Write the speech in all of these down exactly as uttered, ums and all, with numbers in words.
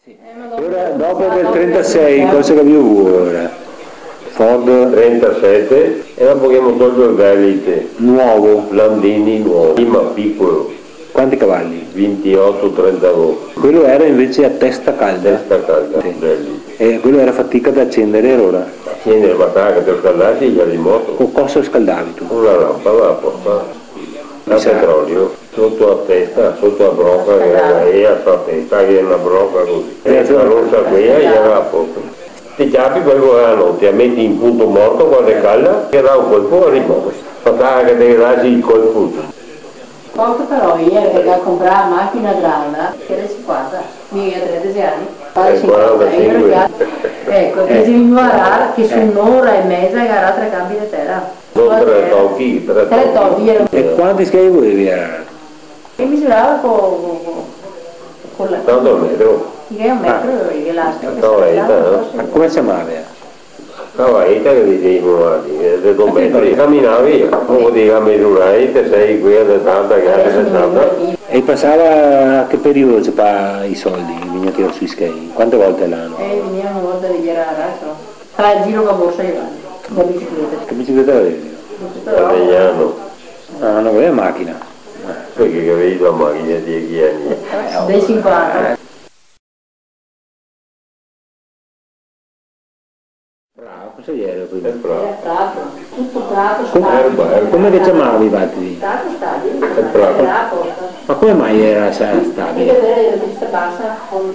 Sì. E ora, dopo del trentasei, cosa che gavìo vuo ora? Ford? Trentasete, e dopo che gavemo tolto el Velite. Nuovo? Landini nuovo, prima picolo. Quanti cavai? Vintioto, trentadó. Quelo era invese a testa calda? Testa calda, sì. Velite. E quelo era fatica da acendere, alora? Acendere, bastava che te lo scaldasi, già de moto. Co cosa lo scaldavi ti? Con la lampada aposta. A petrolio, soto a testa, soto a broca, che era, era a testa, che era na broca cusì. E la rosa quela, e era a posto. Te ciapi quel volano, te la meti in punto morto, quando xe calda, te dà un colpo, e rimove. Bastava che te dasi el colpo. Poco però, ieri che ga comprà la machina granda, che era cinquanta, mi ga tredese ani, eh, quarantasinque. Eco, che se vegniva a arar, che su un'ora e meza ga arà tre cambi de tera. No, tre tochi, tre tochi. Tre tochi, eh. E quanti schei volevi, eh? E misurava co, co, co, co la... Tanto al metro. Che xe un metro, ah, che l'elastico, che se... Cavaeta, no? Ma come se ciamava? Cavaeta che disemo, varda, eh, de do metri. Caminavi, un poco de camino, eh, te sei quela de tanta, che xe de tanta. E pasava a che periodo se paga i soldi, che vegniva tirà su i schei? Quante volte l'ano? Eh, vegniva na volta de iera a raso. Fa el giro co borsa che va, co bicicleta. Che bicicleta gavevi? Bicicleta. Guadagnando. Ah, no gaveva machina. Parché gavevi la machina de chi ani? Dei cinquanta. Bravo, cosa iera prima? El prato. Iera prato, tuto prato, stabile. Erba, erba. Come che ciamavi, valtri? Prato stabile. El prato. Iera aposta. Ma come mai iera sa-, stabile? Parché iera de vista basa, con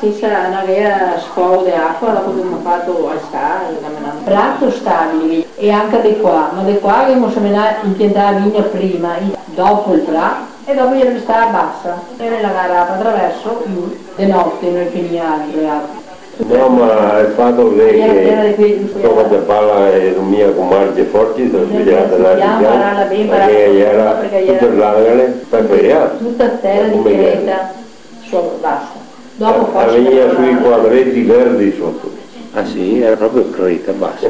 Sì, sarà na vera sfogo de acua, dopo che gavemo fato alsar, la menamo. Prato stabile, e anca de qua, ma de qua che gavemo semenà, impiantà la vigna prima, i-, dopo el pra, e dopo iera restà basa. E la ga arata a traverso, lu, de note, no i finìa altro, e altro. No, ma el fato che, iera tera de quei, giusto, dopo che parla, eh, mia comare Forti, se... Parché iera tuta l'angole, parché iera tuta tera de creta. Solo, basta. Dopo... Eh, forse vegniva su i quadreti verdi soto. Ah sì? Iera proprio creta, basta.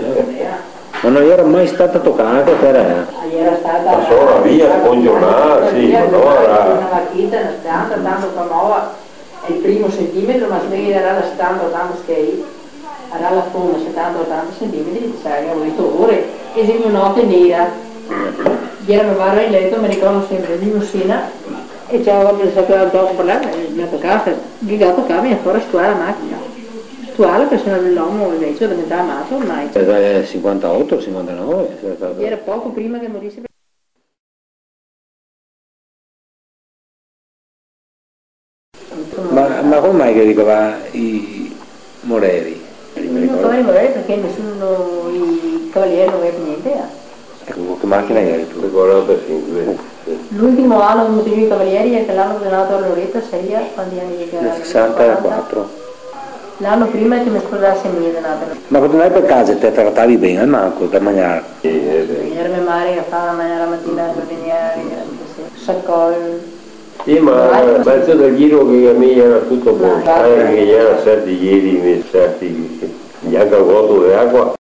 Ma no iera mai stata tocada, quela tera, eh? Ah, iera stata... Ma solo la via scongiornada, sì, ma no iera... Na vacheta, na stanta, tanto famosa, el primo centimetro, ma se vede, iera la stanta, tanto schei. Sarà la fonda setanta otanta centimetri, sa, che gavevo dito, ore, e se note nera. Iera me pare in leto, me ricordo senpre, el vino sena, e ciò, quando se stava dopo par là, eh, me tocava, che ga tocà, me fora stuar la machina. Stuarla, parché se no l'omo invese diventava mato ormai. Eh, sinquantaoto, sinquantanove, se... Iera poco prima che morise. Ma, ma come mai che ricovava i moreri? No, i moreri, parché nesuni, i cavalieri no gaveva gnente, eh. Eco, co che machina ieri ti? Quarantasinque, sì. L'ultimo ano che go tegnù i cavalieri xe l'ano che so ndà a Loreto, saria, quanti ani che... Nel sesantaquatro. L'ano prima che me sposase mi, xe ndà. Ma co te ndavi par casa, te tratavi ben, almanco, da magnar? Sì, eh, ben. Iera me mare che fava da magnar la matina, che vegnea, eh, cusì, sacol. Sì, ma, ma el so da giro che a mi iera tuto bon, eh, che iera serti ieri, serti, gnanca un goto de acua.